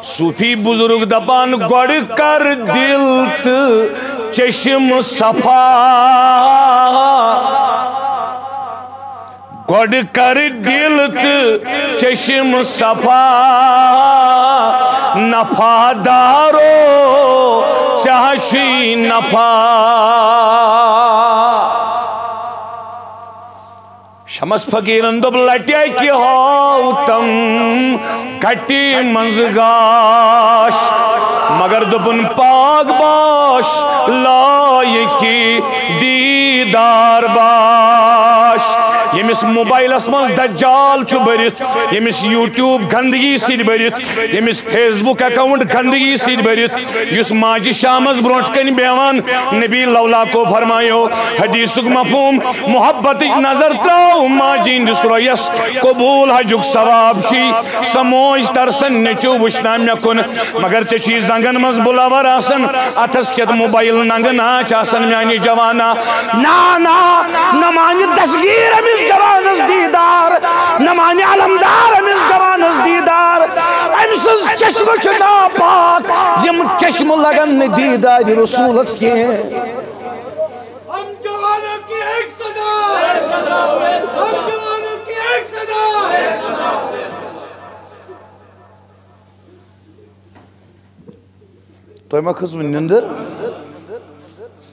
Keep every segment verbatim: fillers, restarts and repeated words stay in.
صوفی بزرگ دپان، گۄڈٕ کر دل تہٕ چشم صفا۔ گۄڈٕ کر دل تہٕ چشم صفا، نفع دارو ژےٚ چھُے نفع۔ شمس فقیرن دوٚپ، لٹہِ اکہِ ہاو تم گٹہِ منٛز گاش، مگر دوٚپُن، پاک باش لایقی دیدار باش۔ ییٚمِس موبایلس منٛز دجال چھُ بٔرِتھ، ییٚمِس یوٗٹیوب گندگی سۭتۍ بٔرِتھ، ییٚمِس فیس بُک اکاؤنٹ گندگی سۭتۍ بٔرِتھ، یُس ماجہِ شامس برونٛٹھ کنہِ بیہوان نبی لولا کو فرمایو، حدیثُک مفہوم، محبتٕچ نظر تراو ماجہِ ہٕنٛدِس رویس، قبول حجُک ثواب چھُے۔ سموج ترسن نیٚچو وٕچھنا مےٚ کُن، مگر ژےٚ چھُے زنگن منٛز بُلاور آسان، اتھس کٮ۪تھ موبایل، ننگہٕ ناچ آسان میانہِ جوانا۔ نا نا، نہ مانہِ دستگیر أمِس جوانس دیدار، نہ مانہِ علمدار أمِس جوانس دیدار۔ أمۍ سٕنٛز چشمہٕ چھِ ناپاک، یِم چشمہٕ لگن نہٕ دیدارِ رسولس کینٛہہ۔ ہم جوانوں کی ایک صدا، ہم جوانوں کی ایک صدا۔ تۄہہِ ما کھٔژوٕ نِندٕر؟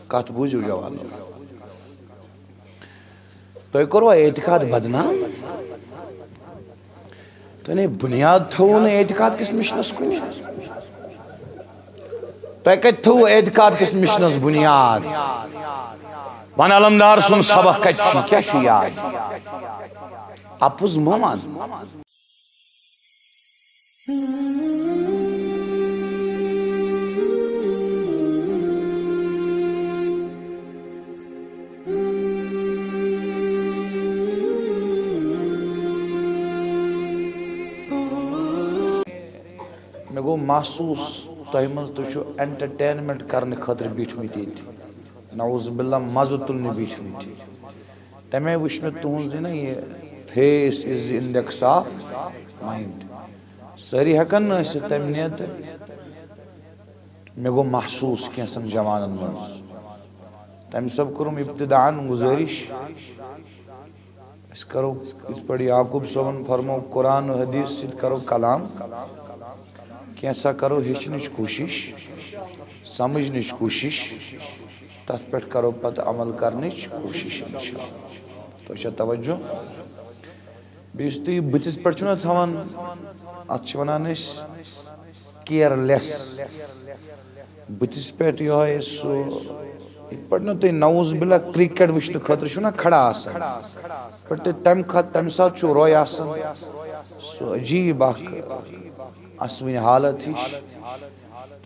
کتھ بوٗزِو جوانو۔ تۄہہِ کوٚروا اعتقاد بدنام؟ تۄہہِ نے بُنیاد تھوٚوُ نہٕ اعتقاد کِس مِشنَس کُنہِ۔ تۄہہِ کَتہِ تھوٚوُ اعتقاد کِس مِشنَس بُنیاد؟ وَن علمدار سُنٛد سبق کَتہِ چھُ؟ کیٛاہ چھُ یاد؟ اَپُز مہ وَن۔ مےٚ گوٚو محسوٗس تۄہہِ منٛز تُہۍ چھِو entertainment کرنہٕ خٲطرٕ بیٖٹھمٕتۍ ییٚتہِ۔ نعوذ باللہ، مزٕ تُلنہِ بیٖٹھمٕتۍ۔ تَمے وٕچھ مےٚ تُہٕنٛز یہِ نہ یہِ face is the index of mind۔ سٲری ہٮ۪کن نہٕ ٲسِتھ تَمہِ نیتہٕ۔ مےٚ گوٚو محسوٗس کینٛژن جوانن منٛز۔ تَمہِ سبب کوٚرُم ابتداءً گُزٲرِش، أسۍ کرو یِتھ پٲٹھۍ یعقوب صٲبن فرموو، قرآن و حدیث سۭتۍ کرو کلام، کینٛژھا کرو ہیٚچھنٕچ کوٗشِش، سمجھنٕچ کوٗشِش، تتھ پٮ۪ٹھ کرو پتہٕ عمل کرنٕچ کوٗشِش انشاءاللہ۔ تۄہہِ چھا توجہ؟ بیٚیہِ یُس تُہۍ یہِ بٕتھِس پٮ۪ٹھ چھِو نہ تھاوان، اَتھ چھِ وَنان أسۍ careless۔ بٕتھِس پٮ۪ٹھ یِہوٚے سُہ، یِتھ پٲٹھۍ نہٕ تُہۍ نعوذ باللہ cricket وٕچھنہٕ خٲطرٕ چھِو نہ کھڑا آسان، یِتھ پٲٹھۍ تُہۍ تَمہِ کھۄتہٕ تَمہِ ساتہٕ چھُو روے آسان، سُہ عجیٖب اَکھ اَسوٕنۍ حالت ہِش۔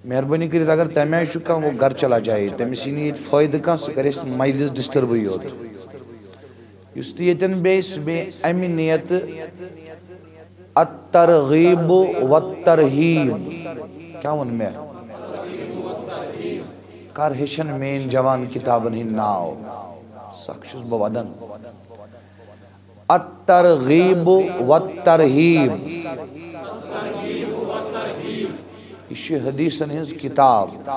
مہربٲنی کٔرِتھ اگر تَمہِ آیہِ چھُ کانٛہہ، وہ گھر چلا جائے، تٔمِس یی نہٕ ییٚتہِ فٲیدٕ کانٛہہ، سُہ کَرِ اَسہِ مجلس ڈِسٹٔربٕے یوت۔ یُس تہِ ییٚتٮ۪ن بیٚہہِ، سُہ بیٚہہِ اَمہِ نیتہٕ الترغیب و ترہیب۔ کیٛاہ ووٚن مےٚ؟ کر ہیٚچھن میٲنۍ جوان کِتابن ہٕنٛدۍ ناو؟ سخ چھُس بہٕ ودان۔ الترغیب و ترہیب۔ یہِ چھِ حدیثن ہٕنٛز کِتاب۔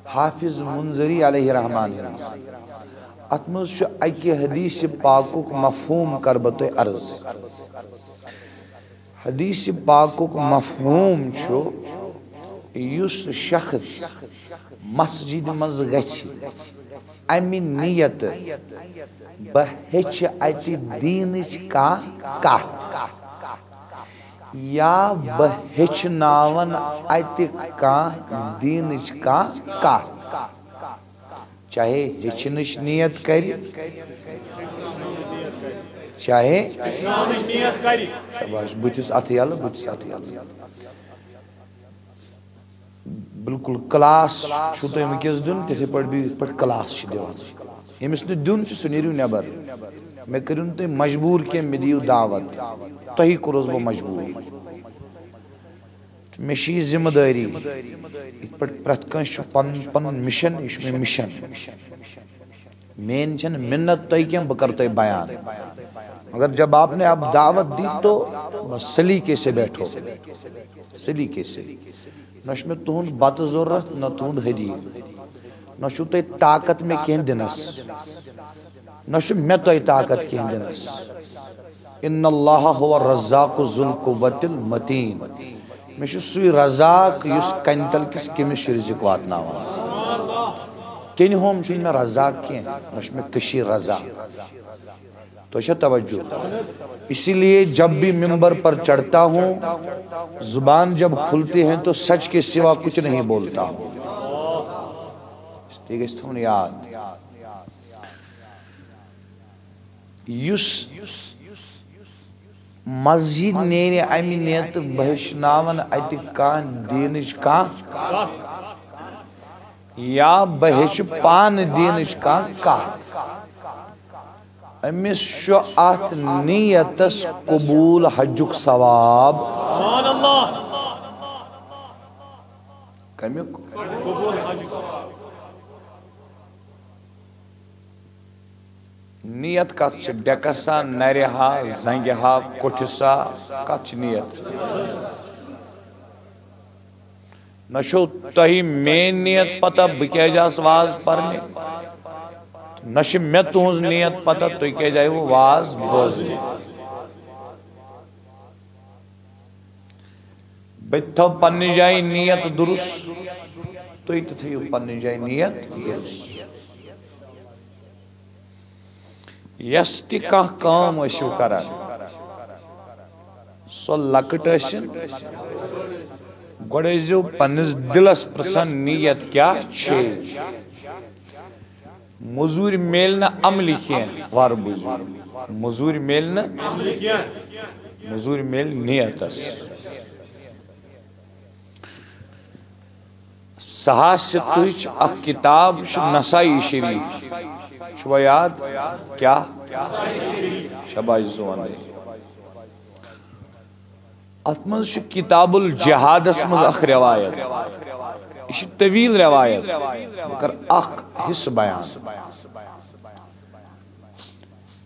حافظ منذری علیہ رحمان ہٕنٛز۔ اتھ منٛز چھُ اکہِ حدیث پاکُک مفہوم کرٕ بہٕ تۄہہِ عرض۔ حدیث پاکُک مفہوم چھُ، یُس شخص مسجد منٛز گژھِ، امہِ نیتہٕ بہٕ ہیٚچھِ اتہِ دیٖنٕچ کانٛہہ کتھ۔ یا بہٕ ہیٚچھناون اتہِ کانٛہہ دیٖنٕچ کانٛہہ کتھ، چاہے ہیٚچھنٕچ نیت کرِ، چاہے شاباش، بٕتھِس اتھٕ یلہٕ، بٕتھِس اتھٕ یلہٕ۔ بالکل کلاس چھُو تۄہہِ وٕنکیٚس دیُن، تِتھے پٲٹھۍ بِہِو یِتھ پٲٹھۍ کلاس چھِ دِوان۔ ییٚمِس نہٕ دیُن چھُ، سُہ نیرِو نٮ۪بر۔ مےٚ کٔرِو نہٕ تُہۍ مجبوٗر کینٛہہ، مےٚ دِیِو دعوت، تۄہی کوٚروس بہٕ مجبوٗر۔ تہٕ مےٚ چھِ یہِ ذمہٕ دٲری، یِتھ پٲٹھۍ پرٛٮ۪تھ کٲنٛسہِ چھُ پنُن پنُن مِشن، یہِ چھُ مےٚ مِشن۔ مین چھنہٕ منت تۄہہِ کینٛہہ، بہٕ کرٕ تۄہہِ بیان۔ مگر جب آپ نے اب دعوت دی تو بس سلیقے سے بیٹھو، سلیقے سے۔ نہ چھُ مےٚ تُہُنٛد بتہٕ ضروٗرت، نہ تُہُنٛد ہدیہِ، نہ چھُو تۄہہِ طاقت مےٚ کینٛہہ دِنس، نہ چھُ مےٚ تۄہہِ طاقت کینٛہہ دِنس۔ ان اللہ هو الرزاق ذو القوة المتین۔ مےٚ چھُ سُے رزاق یُس کنہِ تل کِس کٔمِس چھُ رزق واتناوان۔ کینٛہہ ہوم چھُنہٕ مےٚ رزاق کینٛہہ، مےٚ چھُ مےٚ کٔشیٖر رزاق۔ تو چھا توجہ؟ اسی لیے جب بھی ممبر پر چڑھتا ہوں، زبان جب کھلتی ہے تو سچ کے سوا کچھ نہیں بولتا ہوں۔ اس لیے گژھِ تھاوُن یاد۔ یُس مسجد نیرِ امہِ نیتہٕ بہٕ ہیٚچھناون اتہِ کانٛہہ دینٕچ کانٛہہ، یا بہٕ ہیٚچھٕ پانہٕ دینٕچ کانٛہہ کتھ، أمِس چھُ اتھ نیتس قبول حجُک ثواب۔ سبحان اللہ۔ کمیُک؟ قبول حجُک۔ نیت کتھ چھِ؟ ڈیکس ہا، نرِ ہا، زنگہِ ہا، کوٹھِس ہا، کتھ چھِ نیت؟ نہ چھو تۄہہِ میٲنۍ نیت پتہ بہٕ کیازِ آس واز پرنہِ، نہ چھِ مےٚ تُہنٛز نیت پتہ تُہۍ کیازِ آیوٕ واز بوزنہِ۔ بہٕ تہِ تھاو پننہِ جایہِ نیت درست، تُہۍ تہِ تھٲیِو پننہِ جایہِ نیت درست۔ یۄس تہِ کانٛہہ کٲم ٲسِو کران، سۄ لۄکٕٹ ٲسِن، گۄڈٕ ٲسۍزیو پننِس دِلس پرژھان، نیت کیٛاہ چھے؟ مٔزوٗرۍ میلہِ نہٕ عملہِ کینٛہہ، وارٕ بوٗزِو۔ مٔزوٗرۍ میلہِ نہٕ، مٔزوٗرۍ میلہِ نیتس۔ صحاح ستہٕچ اکھ کتاب چھِ نسائی شریف، چھُوا یاد؟ کیٛاہ؟ شاباش زونے۔ اتھ منٛز چھُ کتاب الجہادس منٛز اکھ روایت، یہِ چھِ طویل روایت، بہٕ کرٕ اکھ حصہٕ بیان۔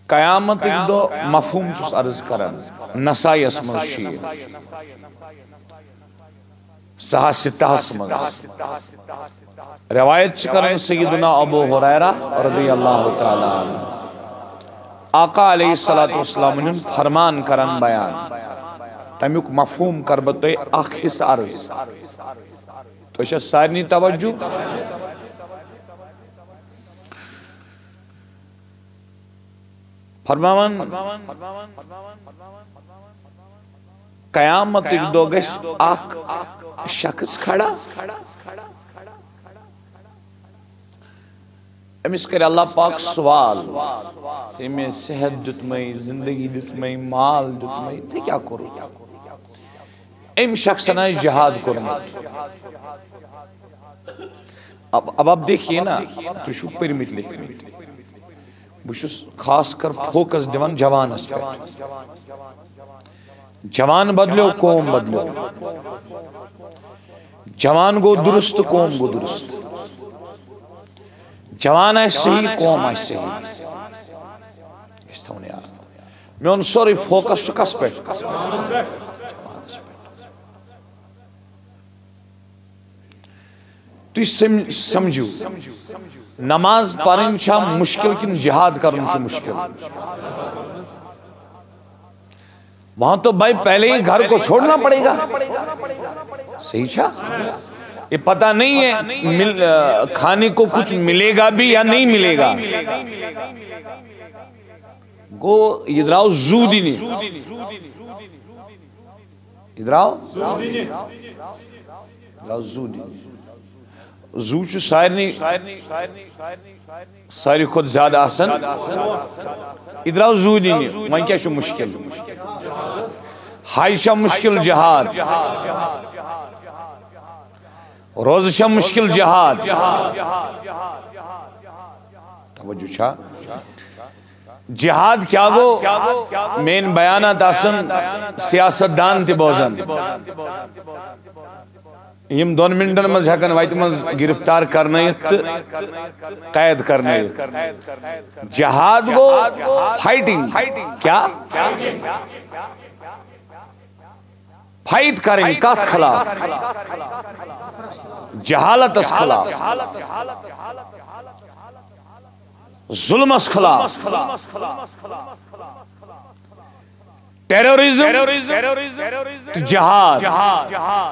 قیامتٕکۍ دۄہ مفہوم چھُس عرض کران، نسائیس منٛز چھُ یہِ، صحاح ستہس منٛز۔ روایت چھِ کران سیدنا ابو ہریرہ رضی اللہ تعالیٰ عنہ، آقا علیہ الصلوۃ والسلام ہُنٛد فرمان کران بیان۔ تمیُک مفہوم کرٕ بہٕ تۄہہِ اکھ حصہٕ عرض۔ تۄہہِ چھا سارنٕے توجہ؟ فرماوان، قیامتٕکۍ دۄہ گژھِ اکھ شخص کھڑا، أمِس کرِ اللہ پاک سوال، "ژےٚ مےٚ صحت دیُتمَے، زندگی دِژمَے، مال دیُتمَے، ژےٚ کیٛاہ کوٚرُتھ؟" أمۍ شخصن آسہِ جہاد کوٚرمُت۔ اب، اب آپ دیکھیے نا، تُہۍ چھِو پٔرمٕتۍ لیکھمٕتۍ۔ بہٕ چھُس خاص کر فوکس دِوان جوانس پٮ۪ٹھ۔ جوان بدلیو، قوم بدلیو۔ جوان گوٚو درست، قوم گوٚو درست۔ جوان آسہِ صحیح، قوم آسہِ صحیح۔ أسۍ تھاوون یاد۔ میون سورُے فوکس چھُ کس پٮ۪ٹھ؟ جوانس پٮ۪ٹھ۔ تُہۍ سم-، سمجھِو، نماز پرٕنۍ چھا مشکل کِنہٕ جہاد کرُن چھُ مشکل؟ وہاں تو بھائی پہلے ہی گھر کو چھوڑنا پڑے گا۔ صحیح چھا؟ یہ پتہ نہیں ہے مل-، آ، کھانے کو کچھ ملے گا بھی یا نہیں ملے گا۔ گوٚو، یہِ درٛاو زوٗ دِنہِ۔ یہِ درٛاو؟ یہِ درٛاو زوٗ دِنہِ۔ زوٗ چھُ سارنٕے، ساروی کھۄتہٕ زیادٕ آسان۔ یہِ درٛاو زوٗ دِنہِ۔ وۄنۍ کیٛاہ چھُ مُشکِل؟ حج چھا مُشکِل؟ جہاد۔ روزٕ چھا مُشکِل؟ جہاد۔ توجہ چھا؟ جہاد کیا گو؟ مین بیانات آسن سیاست دان تہِ بوزان۔ یِم دۄن منٹن منٛز ہٮ۪کن وتہِ منٛز گرفتار کرنٲیِتھ تہٕ قید کرنٲیِتھ۔ جہاد گوٚو فائٹنگ۔ کیا؟ فائٹ کرٕنۍ کتھ خلاف؟ جہالتس خلاف، ظلمس خلاف۔ ٹیررزم تہٕ جہاد،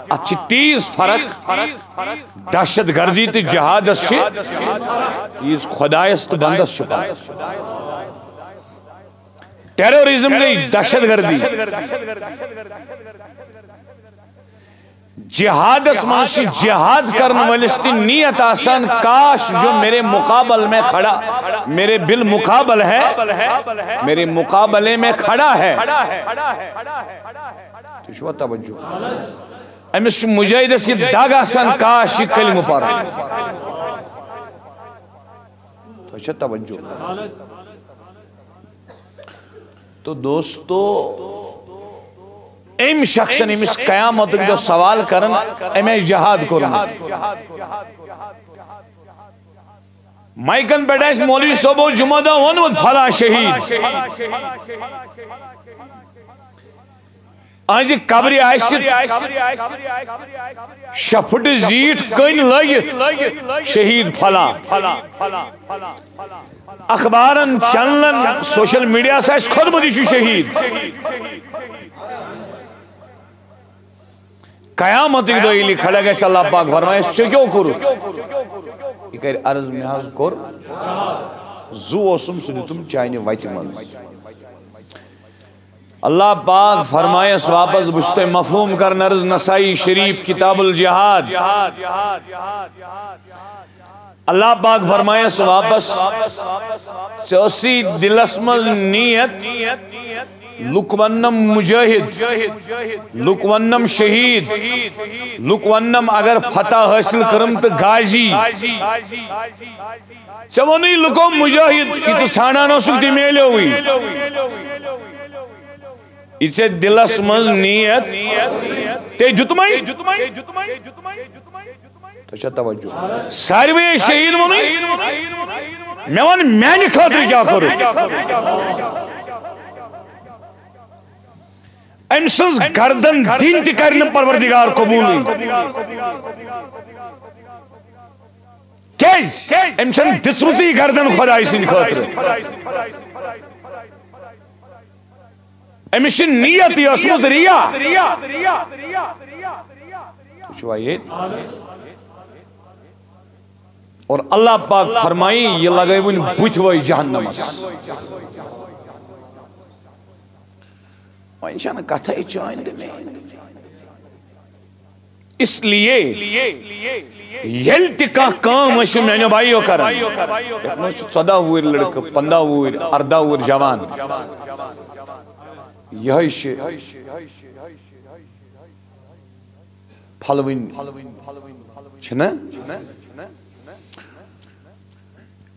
اتھ چھِ تیٖژ فرق۔ دہشت گردی تہٕ جہادس چھِ تیٖژ خدایس تہٕ بندس چھِ فرق۔ ٹیررزم گئی دہشت گردی۔ جہادس منٛز چھِ جہاد کرن وٲلِس تہِ نیت آسان، کاش جو میرے مقابل میں کھڑا، میرے بالمقابل ہے، میرے مقابلے میں کھڑا ہے۔ تُہۍ چھُوا توجہ؟ أمِس چھُ مجاہدس یہِ دگ آسان، کاش یہِ کلمہٕ پرُن۔ تُہۍ چھا توجہ؟ تو دوستو، أمۍ شخصن، أمِس قیامتُک دۄہ سوال کرن، أمۍ آسہِ جہاد کوٚرمُت۔ مایکن پٮ۪ٹھ آسہِ مولوی صٲبو جمعہ دۄہ ووٚنمُت، فلاں شہید۔ أہنٛزِ قبرِ آسہِ شےٚ فُٹہٕ زیٖٹھ کٔنۍ لٲگِتھ، شہید فلاں۔ اخبارن، چینلن، سوشل میڈیاہس آسہِ کھوٚتمُت، یہِ چھُ شہید۔ قیامتٕکۍ دۄہ ییٚلہِ کھڑا گژھِ، اللہ پاک فرمایس، "ژےٚ کیٛاہ کوٚرُتھ؟" یہِ کرِ عرض، "مےٚ حظ کوٚر، زُو اوسُم، سُہ دیُتُم چانہِ وتہِ منٛز۔" اللہ پاک فرمایس واپس، بہٕ چھُس تۄہہِ مفہوم کران عرض، نسائی شریف، کتاب الجہاد۔ اللہ پاک فرمایس واپس، ژےٚ ٲسٕے دلس منٛز نیت، لُکھ وننم مجاہد، لُکھ وننم شہید، لُکھ وننم اگر فتح حٲصِل کٔرٕم تہٕ غازی۔ ژےٚ ووٚنُے لُکو مجاہد، یہِ ژٕ ژھانڈان اوسُکھ، تہِ میلیوٕے۔ یہِ ژےٚ دلس منٛز نیت، تے دیُتمَے۔ تۄہہِ چھا توجہ؟ ساروٕے شہید ووٚنُے، مےٚ وَن میانہِ خٲطرٕ کیٛاہ کوٚرُتھ؟ أمۍ سٕنٛز گردن دِنۍ تہِ کرِ نہٕ پروردگار قبوٗلٕے۔ کیٛازِ؟ أمۍ چھَنہٕ دِژمٕژٕے گردن خۄداے سٕنٛدِ خٲطرٕ۔ أمِس چھِ نیت یہِ ٲسمٕژ ریا۔ وٕچھوا ییٚتہِ؟ اور اللہ پاک فرمایی، یہِ لگٲوٕنۍ بُتھِ وٲے جہنمس۔ وۄنۍ چھَنہٕ کتھے چٲنۍ تہٕ میٲنۍ۔ اس لیے ییٚلہِ تہِ کانٛہہ کٲم ٲسِو میانیو بایو کران، یتھ منٛز چھُ ژۄداہ وُہٕرۍ لڑکہٕ، پنٛداہ وُہٕرۍ، ارداہ وُہٕرۍ جوان، یِہوٚے چھِ پھلوٕنۍ، چھِنہ؟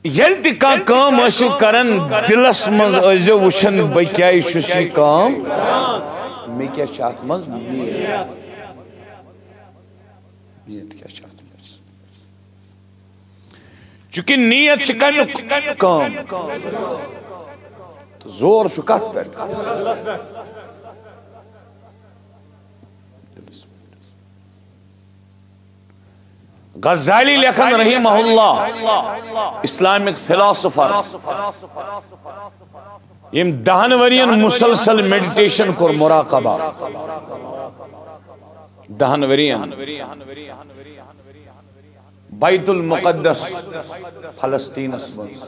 ییٚلہِ تہِ کانٛہہ کٲم ٲسِو کران، دِلس منٛز ٲسۍزیو وٕچھان، بہٕ کیٛازِ چھُس یہِ کٲم، مےٚ کیٛاہ چھِ اتھ منٛز نیت؟ نیت کیٛاہ چھِ اتھ منٛز؟ چونکہ نیت چھِ کمیُک کٲم۔ تہٕ زور چھُ کتھ پٮ۪ٹھ؟ غزالی لیکھن رحمہ اللہ، اسلامک فلاسفر، ییٚمۍ دہن ؤرین مسلسل میڈیٹیشن کوٚر، مراقبہ، دہن ؤرین۔ بیت المقدس فلسطینس منٛز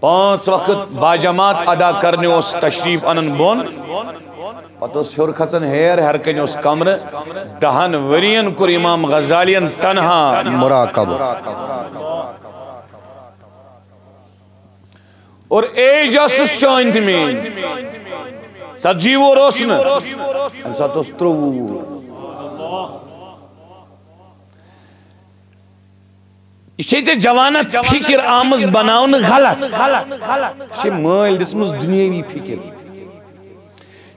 پانٛژھ وقت باجماعت ادا کرنہِ اوس تشریف انان بۄن۔ پتہٕ اوس ہیوٚر کھژان ہیر، ہیرٕ کنہِ اوس کمرٕ۔ دہن ؤرین کوٚر امام غزالین تنہا مراقبہٕ۔ اور ایج ٲسٕس چٲنۍ تہٕ میٲنۍ، ژتجی وُہُر اوس نہٕ، امہِ ساتہٕ اوس ترٛۆوُہ وُہُر۔ یہِ چھے ژےٚ جوانہ فکر آمٕژ بناونہٕ غلط۔ یہِ چھے مٲلۍ دِژمٕژ دُنیٲوی فکر۔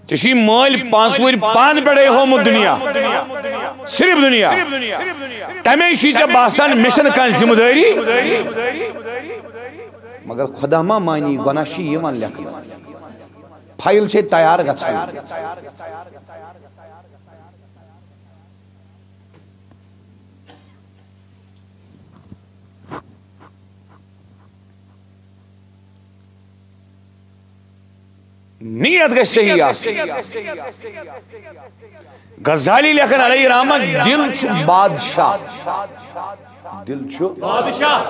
ژےٚ چھُے مٲلۍ پانٛژھ وُہٕرۍ پانہٕ پٮ۪ٹھَے ہومُت دُنیا، صرف دُنیا۔ تَمے چھُے ژےٚ باسان مےٚ چھَنہٕ کانٛہہ ذمہٕ دٲری۔ مگر خدا ما مانی، گۄناہ چھُ یِوان لیکھنہٕ، فایل چھے تیار گژھان۔ نیت گژھِ صحیح آسٕنۍ۔ غزالی لیکھان علیہ رحمت، دل چھُ بادشاہ۔ دل چھُ بادشاہ۔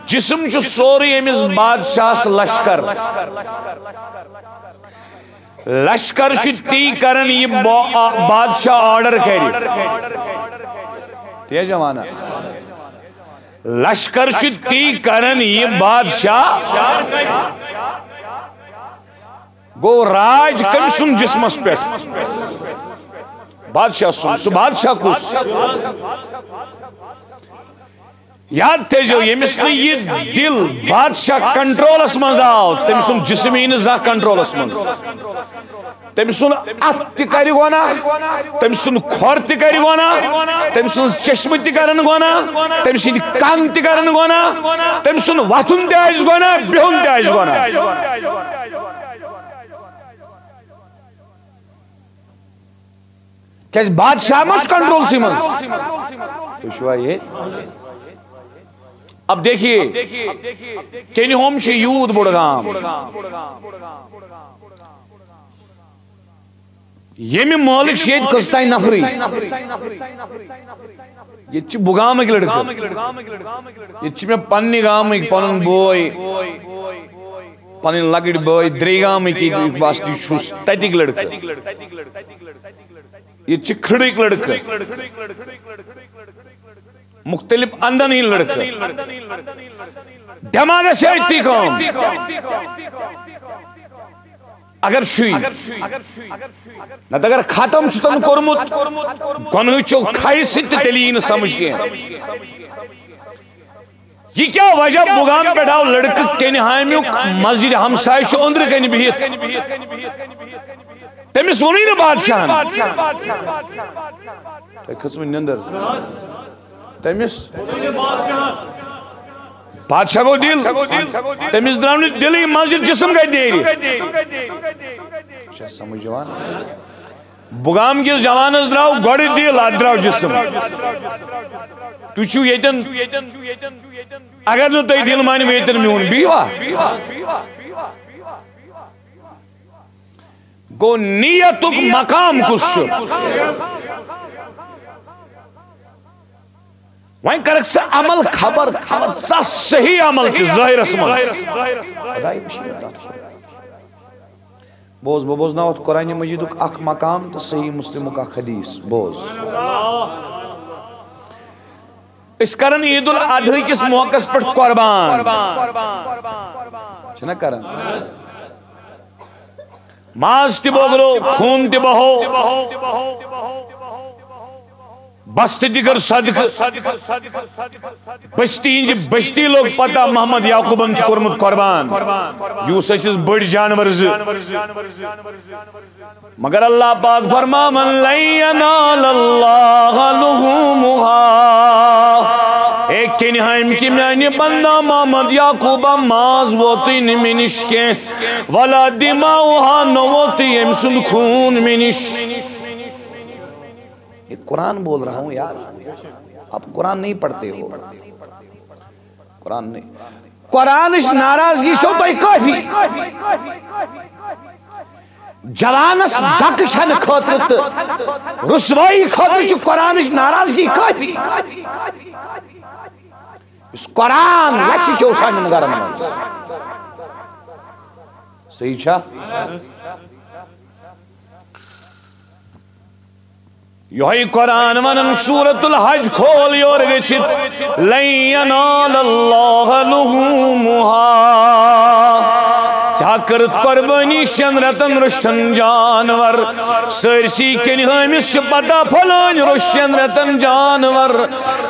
جسم چھُ سورُے أمِس بادشاہس لشکر۔ لشکر چھُ تی کران یہِ با-، آ-، بادشاہ آرڈر کرِ۔ تیز جوانا۔ لشکر چھُ تی کران یہِ بادشاہ۔ گوٚو راج کٔمۍ سُنٛد جسمس پٮ۪ٹھ؟ بادشاہ سُنٛد۔ سُہ بادشاہ کُس؟ یاد تھٲیزیو، ییٚمِس نہٕ یہِ دِل بادشاہ کنٹرولس منٛز آو، تٔمۍ سُنٛد جسم یی نہٕ زانٛہہ کنٹرولس منٛز۔ تٔمۍ سُنٛد اتھ تہِ کرِ گۄناہ، تٔمۍ سُنٛد کھۄر تہِ کرِ گۄناہ، تٔمۍ سٕنٛز چشمہٕ تہِ کرن گۄناہ، تٔمۍ سٕنٛدۍ کن تہِ کرن گۄناہ، تٔمۍ سُنٛد وۄتھُن تہِ آسہِ گۄناہ، بِہُن تہِ آسہِ گۄناہ۔ کیازِ بادشاہ ما چھُ کنٹرولسٕے منٛز؟ تُہۍ چھِوا ییٚتہِ؟ اب دیکھیے، کینہِ ہوم چھُ یوٗت بوٚڑ گام۔ ییٚمہِ مٲلٕکۍ چھِ ییٚتہِ کٔژ تام نفرٕے۔ ییٚتہِ چھِ بُگامٕکۍ لڑکہٕ۔ ییٚتہِ چھِ مےٚ پننہِ گامٕکۍ، پنُن بوے، پنٕنۍ لۄکٕٹۍ بٲے درے گامٕکۍ، ییٚتہِ بس تہِ چھُس تتِکۍ لڑکہٕ۔ ییٚتہِ چھِ کھرڑٕکۍ لڑکہٕ، مختلف اندن ہٕنٛدۍ لڑکہٕ، دٮ۪ماغس چھِ أتھی کٲم۔ اگر چھُے، نتہٕ اگر ختم چھُ تٔمۍ کوٚرمُت، گۄنہٕچو کھایہِ سۭتۍ تہٕ تیٚلہِ یی نہٕ سمجھ کینٛہہ۔ یہِ کیٛاہ وجہ؟ بُگام پٮ۪ٹھ آو لڑکہٕ کینہِ ہامیُک، مسجد ہمسایہِ چھُ أنٛدرٕ کنہِ بِہِتھ۔ تٔمِس ووٚنُے نہٕ بادشاہن۔ تۄہہِ کھٔژوٕ نٮ۪نٛدٕر؟ تٔمِس بادشاہ گوٚو دِل۔ تٔمِس درٛاو نہٕ دِلٕے، مسجد جسم گٔے نیرِ۔ چھا سمجھ یِوان؟ بُگام کِس جوانس درٛاو گۄڈٕ دِل، اتھ درٛاو جسم۔ تُہۍ چھِو ییٚتٮ۪ن، اگر نہٕ تُہۍ دِل مانِو ییٚتٮ۪ن میون، بِہِوا؟ گوٚو نیتُک مقام کُس چھُ؟ وۄنۍ کرکھ ژٕ عمل، خبر خبر ژٕ صحیح عمل کہِ ظٲہرس منٛز۔ خداے وٕچھِ مےٚ تتھ کُن۔ بوز، بہٕ بوزناوتھ قرآن مجیدُک اکھ مقام تہٕ صحیح مسلمُک اکھ حدیث۔ بوز۔ أسۍ کران عید الاضحی کِس موقعس پٮ۪ٹھ قربان۔ چھِنہ کران؟ ماز تہِ بوگلو، خوٗن تہِ بہو، بستہٕ تہِ کٔر صدقہٕ۔ بستی ہٕنٛزِ بستی لوٚگ پتہ محمد یعقوبن چھُ کوٚرمُت قربان۔ یوٗس ٲسِس بٔڑۍ جانور زٕ۔ مگر اللہ پاک فرماوان، "لن ینال اللہ لحومها۔" اے کینہِ ہامہِ کہِ میانہِ بندہ محمد یعقوبہ، ماز ووتُے نہٕ مےٚ نِش کینٛہہ۔ ولا دماؤها، نہ ووتُے أمۍ سُنٛد خوٗن مےٚ نِش۔ یہ قرآن بول رہا ہوں یار، آپ قرآن نہیں پڑھتے ہو۔ قرآن نہیں۔ قرآنٕچ ناراضگی چھو تۄہہِ کٲفی۔ جوانس دکہٕ کھٮ۪نہٕ خٲطرٕ تہٕ رسوٲیی خٲطرٕ چھُ قرآنٕچ ناراضگی کٲفی۔ یُس قرآن لچھِ کھیو سانٮ۪ن گرن منٛز۔ صحیح چھا؟ یہوے قرآن ونان سورت الحج کھول یور گٔژھِتھ، "لن ینال اللہ لحومها۔" ژےٚ کٔرٕتھ قۄربٲنی شٮ۪ن رٮ۪تن رٔچھتن جانور۔ سٲرسی کِنۍ ہٲمِس چھِ پتہ پھۄلٲنۍ روٚچھ شٮ۪ن رٮ۪تن جانور۔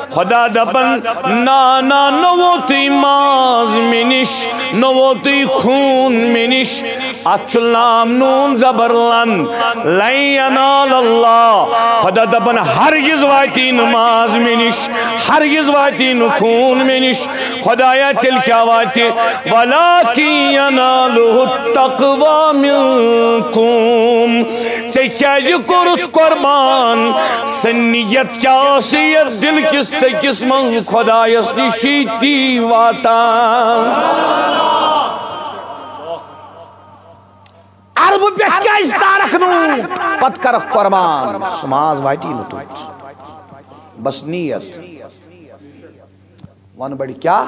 خۄدا دپان، نا، نا، نہ ووتُے ماز مےٚ نِش، نہ ووتُے خوٗن مےٚ نِش۔ اتھ چھُ لام نوٗن زبر لن، لن ینال اللہ۔ خۄدا دپان، ہرگز واتی نہٕ ماز مےٚ نِش، ہرگز واتی نہٕ خوٗن مےٚ نِش۔ خۄدایا، تیٚلہِ کیٛاہ واتہِ؟ ولکن ینالہ التقوی منکم۔ ژےٚ کیٛازِ کوٚرُتھ قۄربان؟ سۄ نیت کیٛاہ ٲسٕے یتھ دِل کِس ژٔکِس منٛز؟ خۄدایس نِش چھُے تی واتان۔ عربہٕ پٮ۪ٹھ کیٛازِ تارکھ نوٗن؟ پتہٕ کرکھ قۄربان، سُہ ماز واتی نہٕ توٚت۔ بس نیت۔ ون بڑِ کیٛاہ؟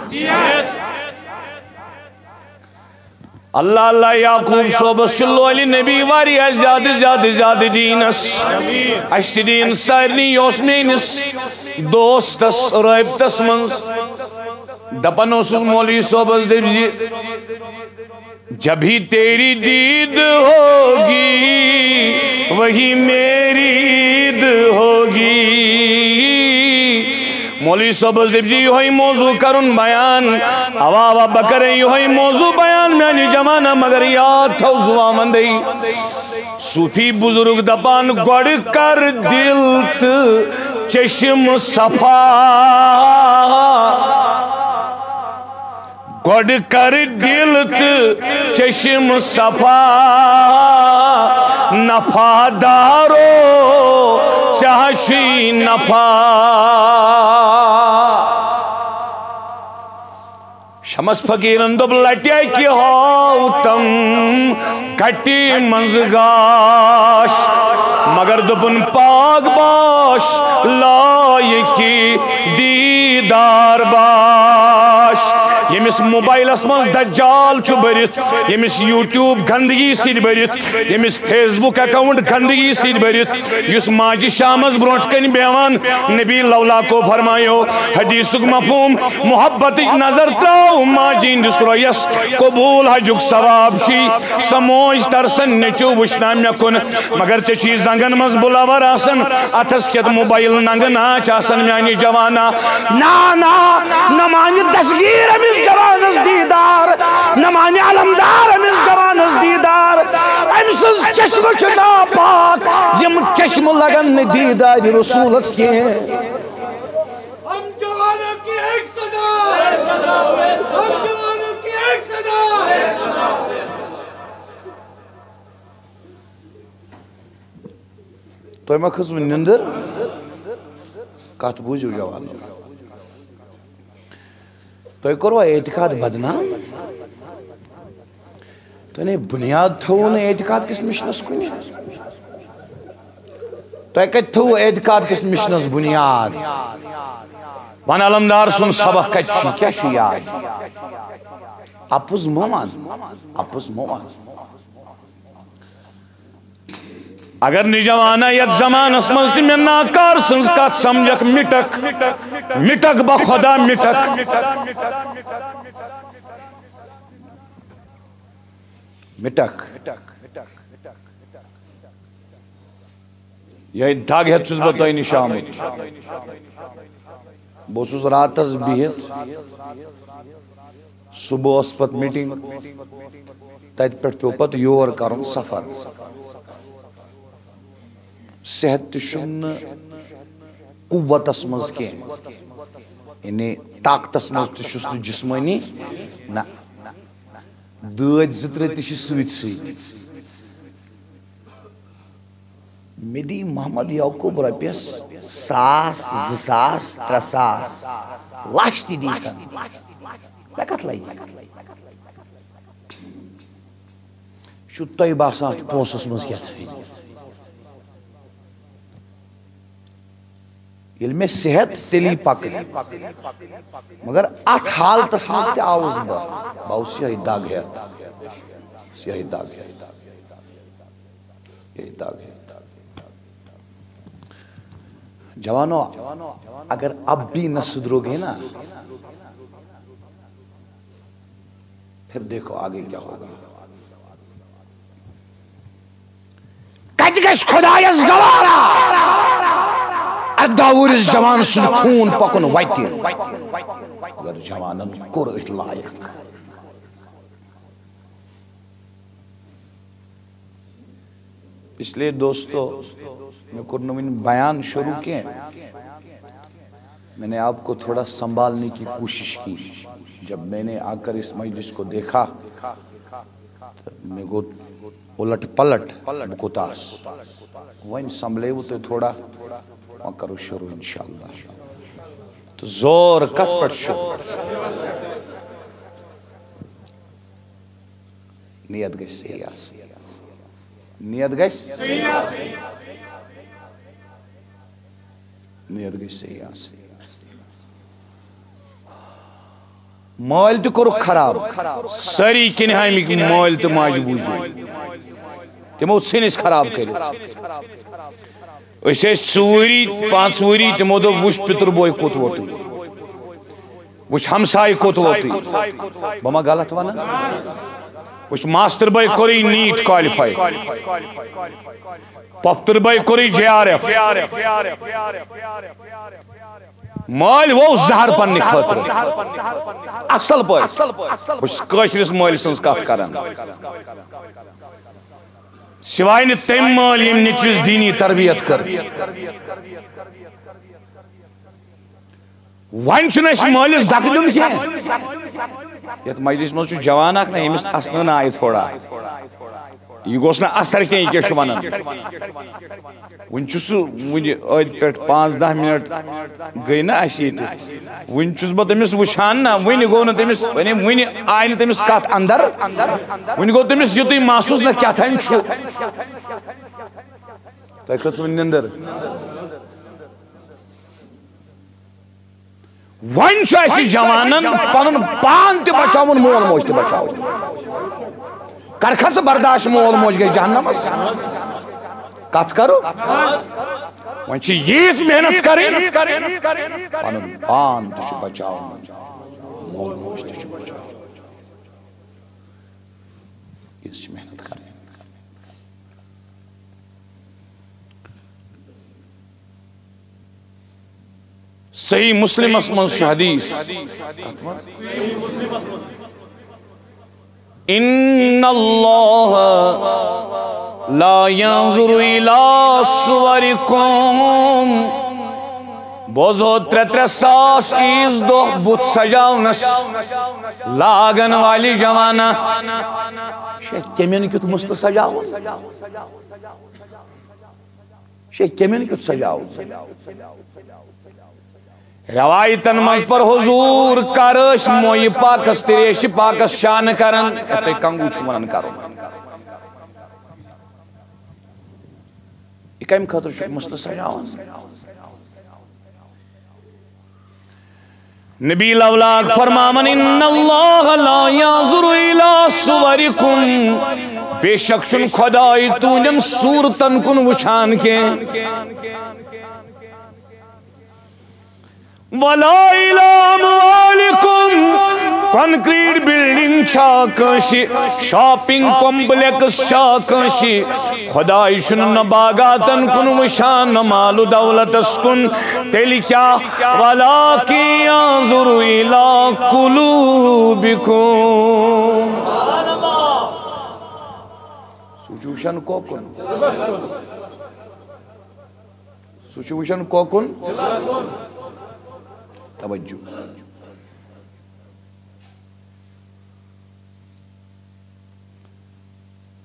اللہ اللہ، یعقوب صٲبس چھُ لولہِ نبی واریاہ زیادٕ، زیادٕ، زیادٕ دیٖنس۔ اسہِ تہِ دیٖن سارنٕے، یہِ اوس میٲنِس دوستس رٲبطس منٛز۔ دپان اوسُس مولوی صٲبس، دٔپۍ زِ، جب ہی تیری دید ہوگی، وہی میری عید ہوگی۔ مولوی صٲبس دٔپۍ زِ یِہوٚے موضوع کرُن بیان۔ اوا، اوا، بہٕ کرے یِہوٚے موضوع بیان۔ میانہِ جوانا، مگر یاد تھاو زُوان وندے۔ صوفی بزرگ دپان، گۄڈٕ کر دل تہٕ چشم صفا۔ گۄڈٕ کر دل تہٕ چشم صفا، نفع دارو، ژےٚ چھُے نفع۔ شمس فقیرن دوٚپ، لٹہِ اکہِ ہاو تم کٹہِ منٛز گاش، مگر دوٚپُن، پاک باش لایقِ دیدار باش۔ ییٚمِس موبایلس منٛز دجال چھُ بٔرِتھ، ییٚمِس YouTube گندگی سۭتۍ بٔرِتھ، ییٚمِس Facebook account گندگی سۭتۍ بٔرِتھ، یُس ماجہِ شامس برونٛٹھ کنہِ بیہوان، نبی لولا کو فرمایو، حدیثُک مفہوم، محبتٕچ نظر تراو ماجہِ ہٕنٛدِس رویس، قبول حجُک ثواب چھُے۔ سۄ موج ترسن نیٚچو وٕچھنا مےٚ کُن، مگر ژےٚ چھُے زنگن منٛز بُلاور آسان، اتھس کٮ۪تھ موبایل، ننگہٕ ناچ آسان۔ میانہِ جوانا، نا، نا، نہ مانہِ دستگیر أمِس جوانس دیدار، نہ مانہِ علمدار أمِس جوانس دیدار۔ أمۍ سٕنٛز چشمہٕ چھِ ناپاک، یِم چشمہٕ لگن نہٕ دیدارِ رسولس کینٛہہ۔ ہم جوانوں کی ایک صدا، ہم جوانوں کی ایک صدا۔ تۄہہِ ما کھٔژوٕ نِندٕر؟ کتھ بوٗزِو جوانو۔ تۄہہِ کوٚروا اعتقاد بدنام؟ تۄہہِ نے بُنیاد تھوٚوُ نہٕ اعتقاد کِس مِشنَس کُنہِ۔ تۄہہِ کَتہِ تھوٚوُ اعتقاد کِس مِشنَس بُنیاد؟ وَن علمدار سُنٛد سبق کَتہِ چھُ؟ کیٛاہ چھُ یاد؟ اَپُز مہٕ وَن، اَپُز مہٕ وَن۔ اگر نجوانا یتھ زمانس منٛز تہِ مےٚ ناکار سٕنٛز کتھ سمجھکھ، مٹکھ، مٹکھ بخدا مٹکھ، مٹکھ۔ یہے دگ ہیتھ چھُس بہٕ تۄہہِ نِش آمُت۔ بہٕ اوسُس راتس بِہِتھ، صبح ٲس پتہٕ میٹنگ، تتہِ پٮ۪ٹھ پیوٚو پتہٕ یور کرُن سفر۔ صحت تہِ چھُم نہٕ قوتس منٛز کینٛہہ، یعنی طاقتس منٛز تہِ چھُس نہٕ جسمٲنی، نہ، دٲدۍ زٕ ترٛےٚ تہِ چھِ سۭتۍ سۭتۍ۔ مےٚ دی محمد یعقوب رۄپیَس ساس، زٕ ساس، ترٛےٚ ساس، لَچھ تہِ دیٖتَن۔ مےٚ کَتھ لَگہِ؟ چھُ تۄہہِ باسان اَتھ پونٛسَس منٛز کیٛاہ تھاوِ؟ ییٚلہِ مےٚ صحت تیٚلی پَکہٕ، مگر اَتھ حالتَس منٛز تہِ آوُس بہٕ، بہٕ آوُس یِہوٚے دَگ ہٮ۪تھ، یِہوٚے دَگ ہٮ۪تھ۔ یہی داغ ہے۔ جوانو، اگر اب بھی نہ سدھرو گے نا، پھر دیکھو آگے کیا ہوگا۔ أسۍ خۄدایس گوارا۔ ارداہ وُہرِس جوان سُنٛد خوٗن پکُن وتہِ۔ مگر جوانن کوٚر أتھۍ لایق۔ اس لیے دوستو، مےٚ کوٚر نہٕ وُنہِ بیان شروع کینٛہہ۔ میں نے آپ کو تھوڑا سنبھالنے کی کوشش کی۔ جب میں نے آ کر اس مجلس کو دیکھا، تو مےٚ گوٚو الٹ پلٹ، بہٕ کوٚت آس۔ وۄنۍ سنبھلیوٕ تُہۍ تھوڑا، وۄنۍ کرو شروع انشاءاللہ۔ تہٕ زور کتھ پٮ۪ٹھ چھُ؟ نیت گژھِ صحیح آسٕنۍ۔ نیت گژھِ، نیت گژھِ صحیح آسٕنۍ۔ مٲلۍ تہِ کوٚرُکھ خراب، سٲری کِنۍ ہامِکۍ مٲلۍ تہٕ ماجہِ بوٗزِو، تِمو ژھٕنۍ أسۍ خراب کٔرِتھ۔ أسۍ ٲسۍ ژوٗری، پانٛژھ وُہری، تِمو دوٚپ، "وٕچھ پِتُر بوے کوٚت ووتُے، وٕچھ ہمسایہِ کوٚت ووتُے۔" بہٕ ما غلط وَنان؟ وٕچھ ماستٕر بٲے کوٚرُے نیٖٹ کالِفاے، پۄپھتٕر بٲے کوٚرُے جے آر ایف۔ مٲلۍ ووٚو زہر پننہِ خٲطرٕ۔ اصل پٲٹھۍ۔ بہٕ چھُس کٲشرِس مٲلۍ سٕنٛز کتھ کران۔ سوائے نہٕ تٔمۍ مٲلۍ ییٚمۍ نیٚچوِس دیٖنی تربیت کٔر۔ وۄنۍ چھُنہٕ اَسہِ مٲلِس دَکہٕ دیُن کینٛہہ۔ یَتھ مجلس منٛز چھُ جوان اکھ نہ، ییٚمِس اَسنہٕ نہٕ آیہِ تھوڑا۔ یہِ گوٚژھ نہٕ اثر کینٛہہ، یہِ کیٛاہ چھُ وَنان؟ وُنہِ چھُ سُہ، وُنہِ أتھۍ پٮ۪ٹھ پانٛژھ دَہ منٹ گٔے نہ اَسہِ ییٚتہِ۔ وُنہِ چھُس بہٕ تٔمِس وُچھان نہ، وُنہِ گوٚو نہٕ تٔمِس، یعنی وُنہِ آیہِ نہٕ تٔمِس کَتھ اَندَر۔ وُنہِ گوٚو تٔمِس یُتُے محسوٗس نہ کیٛاہ تام چھُ۔ تۄہہِ کھٔژوٕ نِندٕر؟ وۄنۍ چھُ اَسہِ جوانن پنُن پان تہِ بچاوُن، مول موج تہِ بچاوُن۔ کرکھا ژٕ برداشت، مول موج گژھِ جہنمس؟ کتھ کرو؟ وۄنۍ چھِ ییٖژ محنت کرٕنۍ، پنُن پان تہِ چھُ بچاوُن، مول موج تہِ چھُ بچاوُن۔ ییٖژ چھِ محنت کرٕنۍ۔ صحیح مسلمس منٛز چھُ حدیث، ان اللہ لا ينظر الى صورکم۔ بوزو، ترٛےٚ ترٛےٚ ساس عیٖذ دۄہ بُتھ سجاونس لاگن والہِ جوانا۔ شیخ، کیمٮ۪ن کیُتھ مُستہٕ سجاوُن؟ شے کیمن کیُتھ سجاو؟ روایتن منٛز پر حضور کر ٲسۍ مویہِ پاکس تہٕ ریشہِ پاکس شانہٕ کران، یتھ تُہۍ کنگو چھِو ونان کرُن۔ یہِ کمہِ خٲطرٕ چھُ مُستہٕ سجاوان؟ نبی لولاک فرماون، ان اللہ لا ينظر الى صورکم، بے شک چھُنہٕ خۄداے تُہنٛدٮ۪ن صوٗرتن کُن وٕچھان کینٛہہ۔ ولا الى اموالکم، کنکریٹ بلڈنگ چھا کٲنٛسہِ، شاپنگ کمپلیکس چھا کٲنٛسہِ، خۄداے چھُنہٕ نہ باغاتن کُن وٕچھان، نہ مال و دولتس کُن۔ تیٚلہِ کیٛاہ؟ ولکن ينظر الى قلوبکم۔ سُہ چھُ وٕچھان کوکُن؟ سُہ چھُ وٕچھان کوکُن؟ توجہ۔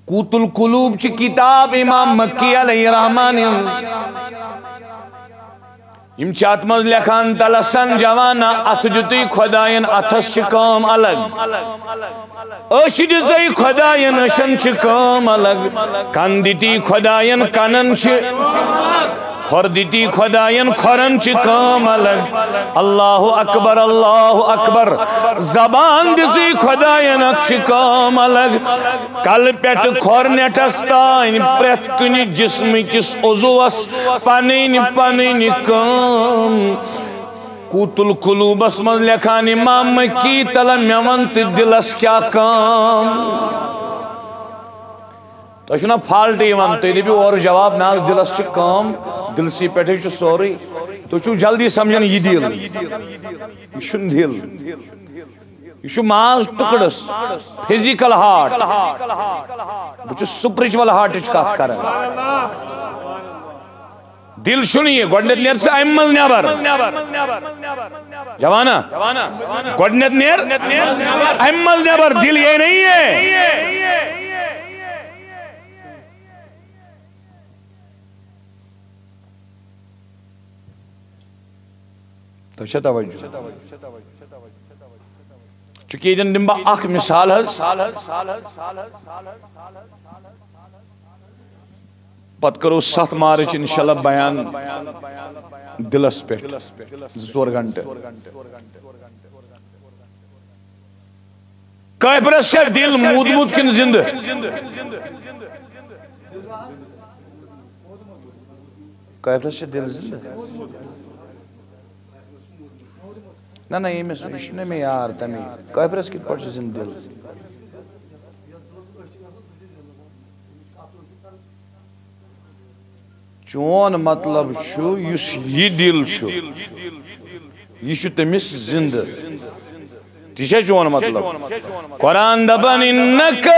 قوت القلوب چھِ کتاب امام مکی علیہ الرحمن ہٕنٛز۔ یِم چھِ اتھ منٛز لیکھان، تلسن جوانا، اتھٕ دِتُے خۄداین، اتھس چھِ کٲم الگ۔ أچھ دِژے خۄداین، أچھن چھِ کٲم الگ۔ کن دِتی خۄداین، کنن چھِ۔ کھۄر دِتی خۄداین، کھۄرن چھِ کٲم الگ۔ اللہ اکبر، اللہ اکبر۔ زبان دِژٕے خۄداین، اتھ چھِ کٲم الگ۔ کلہٕ پٮ۪ٹھٕ کھۄر نیٹس تام پرٛٮ۪تھ کُنہِ جسمہٕ کِس عضوس پنٕنۍ پنٕنۍ کٲم۔ قوت القلوبس منٛز لیکھان امام مکی، تلہ مےٚ ون تہٕ دلس کیٛاہ کٲم؟ تۄہہِ چھُو نا فالٹ یِوان، تُہۍ دٔپِو اورٕ جواب، نہ حظ، دِلس چھِ کٲم، دِلسٕے پٮ۪ٹھٕے چھُ سورُے۔ تُہۍ چھِو جلدی سمجھان یہِ دِل، یہِ چھُنہٕ دِل، یہِ چھُ ماز ٹُکڑَس، فزیکل ہارٹ۔ بہٕ چھُس سپرچوَل ہارٹٕچ کتھ کران۔ دِل چھُنہٕ یہِ، گۄڈٕنٮ۪تھ نیر ژٕ اَمہِ منٛز نٮ۪بر۔ جوانا، گۄڈٕنٮ۪تھ نیر اَمہِ منٛز نٮ۪بر، دِل یہ نہیں ہے۔ تۄہہِ چھا توجہ؟ چونکہ ییٚتٮ۪ن دِمہٕ بہٕ اکھ مثال حظ۔ پتہٕ کرو ستھ مارچ انشاءاللہ بیان دِلس پٮ۪ٹھ زٕ ژور گھنٹہٕ۔ کٲفرس چھا دِل موٗدمُت کِنہٕ زِندٕ؟ کٲفرس چھا دِل زِندٕ؟ نہ، نہ، ییٚمِس، یہِ چھُنہ مےٚ یار تَمی۔ کٲفرس کِتھ پٲٹھۍ چھُ زِندٕ دِل؟ چون مطلب چھُ، یُس یہِ دِل چھُ، یہِ چھُ تٔمِس زِندٕ۔ تہِ چھا چون مطلب؟ قرآن دپان، "انک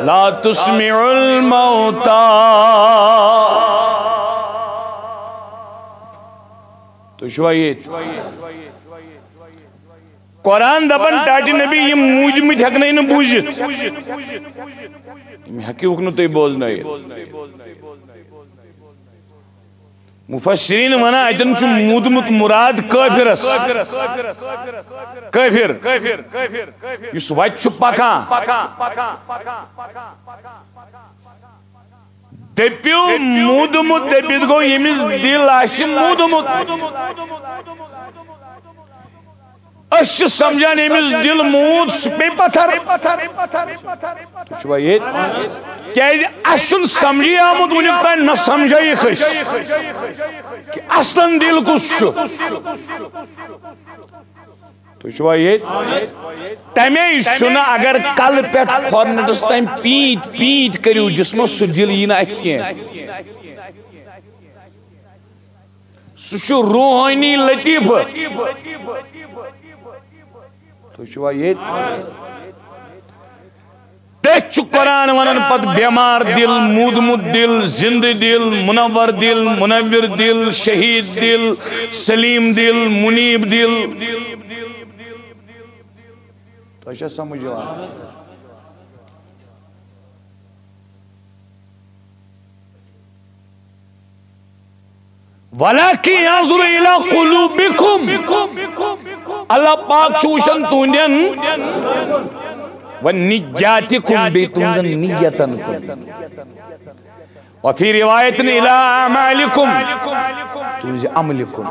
لا تسمع الموتى۔" تُہۍ چھِوا ییٚتہِ؟ قرآن دپان، ٹاٹہِ نبی، یِم موٗدمٕتۍ ہٮ۪کنَے نہٕ بوٗزِتھ۔ یِم ہٮ۪کِوُکھ نہٕ تُہۍ بوزنٲیِتھ۔ مفسرین ونان، اتٮ۪ن چھُ موٗدمُت مراد کٲفرس۔ کٲفر، یُس وتہِ چھُ پکان۔ دٔپِو موٗدمُت، دٔپِتھ گوٚو ییٚمِس دِل آسہِ موٗدمُت۔ أسۍ چھِ سمجھان ییٚمِس دِل موٗد، سُہ پیٚیہِ پتھر۔ تُہۍ چھِوا ییٚتہِ؟ کیازِ اَسہِ چھُنہٕ سمجھے آمُت وٕنیُک تام، نہ سمجھٲیِکھ أسۍ کہِ اصلاً دِل کُس چھُ۔ تُہۍ چھِوا ییٚتہِ؟ تَمے چھُنہٕ، اگر کلہٕ پٮ۪ٹھ کھۄرنٹس تام پیٖنتۍ پیٖنتۍ کٔرِو جسمس، سُہ دِل یی نہٕ اَتھِ کینٛہہ۔ سُہ چھُ روحٲنی لطیفہٕ۔ تُہۍ چھِوا ییٚتہِ؟ تٔتھۍ چھُ قرآن وَنان پتہٕ، بٮ۪مار دِل، موٗدمُت دِل، زِندٕ دِل، منور دِل، منور دِل، شہید دِل، سلیم دِل، منیب دِل۔ تۄہہِ چھا سمجھ یِوان؟ ولکن ینظر الی قلوبکم، اللہ پاک چھُ وٕچھان تُہنٛدٮ۪ن، و نیاتکم، بیٚیہِ تُہنٛزن نیتن کُن، وفی روایت الی اعمالکم، تُہنٛزِ عملہِ کُن۔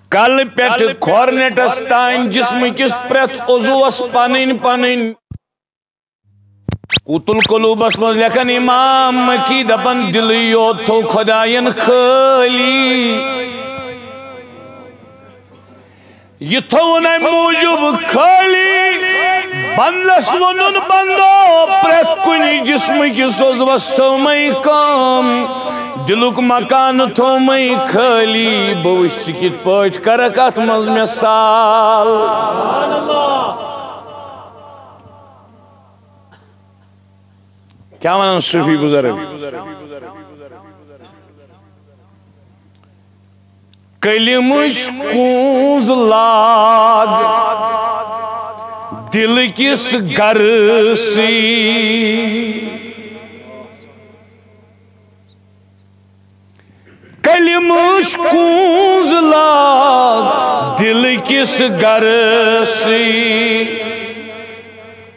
کلہٕ پٮ۪ٹھٕ کھۄرنٹس تام جسمہٕ کِس پرٛٮ۪تھ عضوس پنٕنۍ پنٕنۍ۔ قوت القلوبس منٛز لیکھان امام مکی، دپان، دِلٕے یوت تھوٚو خۄداین خٲلی۔ یہِ تھوٚوُن امہِ موٗجوٗب خٲلی، بندس ووٚنُن، بندو، پرٛٮ۪تھ کُنہِ جسمہٕ کِس عضوس تھٲومَے کٲم، دِلُک مکان تھوٚومَے خٲلی۔ بہٕ وٕچھِ، ژٕ کِتھ پٲٹھۍ کرکھ اتھ منٛز مےٚ سال۔ کیٛاہ ونان صوفی بزرگ؟ کلمٕچ کونٛز لاگ دِل کِس گرسٕے۔ کلمٕچ کونٛز لاگ دِل کِس گرسٕے۔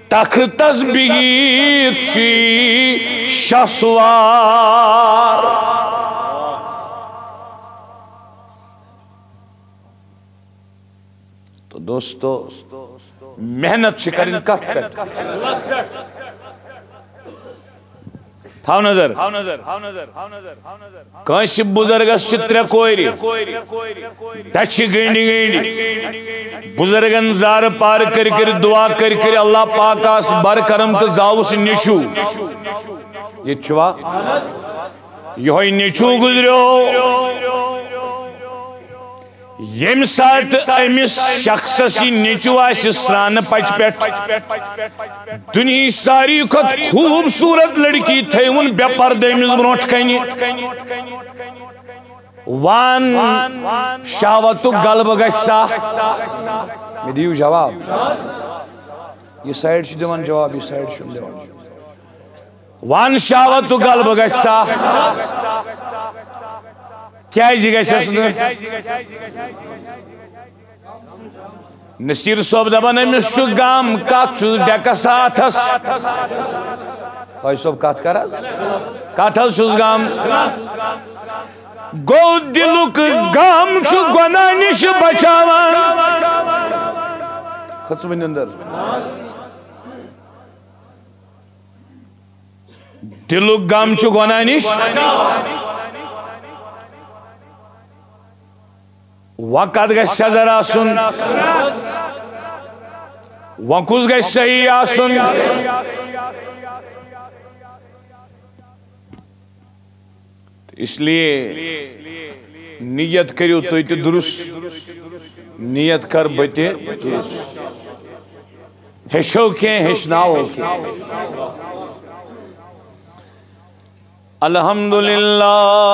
تخت تسبیح چھی شہسوار۔ تو دوستو، محنت چھِ کرٕنۍ کتھ پٮ۪ٹھ؟ تھاو نظر۔ کٲنٛسہِ بُزرگس چھِ ترٛےٚ کورِ، دَچھِ گٔنٛڈۍ گٔنٛڈۍ۔ بُزرگن زارٕ پار کٔرۍ کٔرۍ، دُعا کٔرۍ کٔرۍ، اللہ پاک آس بر کرم تہٕ زاوُس نیٚچوٗ۔ ییٚتہِ چھُوا؟ یِہوٚے نیٚچوٗ گُزریو۔ ییٚمہِ ساتہٕ أمِس شخصس یہِ نیٚچوٗ آسہِ سرٛانہٕ پچہِ پٮ۪ٹھ، دُنیہٕچ ساروی کھۄتہٕ خوٗبصوٗرت لڑکی تھٲیوُن بے پردٕ أمِس برونٛٹھ کنہِ۔ وان، شہوتُک غلبہٕ گژھِ سا؟ مےٚ دِیِو جواب۔ یہِ سایڈ چھِ دِوان جواب، یہِ سایڈ چھُنہٕ دِوان۔ وان، شہوتُک غلبہٕ گژھِ سا؟ کیازِ گژھٮ۪س نہٕ؟ نصیر صٲب دپان، أمِس چھُ غم، کتھ چھُس ڈیکس اَتھس؟ حٲج صٲب، کتھ کر حظ؟ کتھ حظ چھُس غم؟ گوٚو دِلُک غم چھُ گۄناہ نِش بچاوان۔ کھٔژوٕنۍ أنٛدر۔ دِلُک غم چھُ گۄناہ نِش۔ وۄنۍ کتھ گژھِ سیٚزر آسُن؟ وۄنۍ کُس گژھِ صحیح آسُن؟ اس لیے نیت کٔرِو تُہۍ تہِ درست، نیت کر بہٕ تہِ درست۔ ہیٚچھو کینٛہہ، ہیٚچھناوو کینٛہہ۔ الحمدللہ۔